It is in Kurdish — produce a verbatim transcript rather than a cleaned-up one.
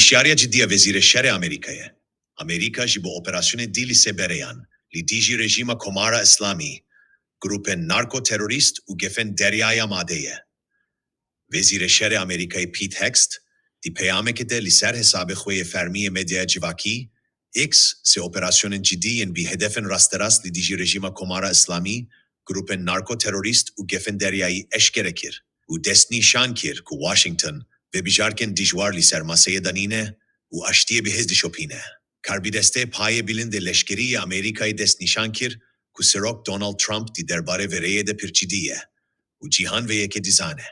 Hişyariya cidî ya Wezîrê Şerê Amerîkayê. Amerîka ji bo operasyonên dî li ser bereyan li dijî rejîma Komara Îslamî, grûpên narko-terorîst û gefên deryayî amade ye. Wezîrê Şerê Amerîkayê Pete Hegseth di peyamekê de li ser hesabê xwe yê fermî yê medyaya civakî, X, sê operasyonên cidî yên bi hedefên rasterast li dijî rejîma Komara Îslamî, grûpên narko-terorîst û gefên deryayî eşkere kir û destnîşan kir ku Washington vebijarkên dijwar li ser maseyê danîne û aştiyê bihêz dişopîne. Karbidestê payê bilind ê leşkerî yê Amerîkayê destnîşan kir ku Serok Donald Trump di derbarê vê rêyê de pir cidî ye û cîhan vê yekê dizane.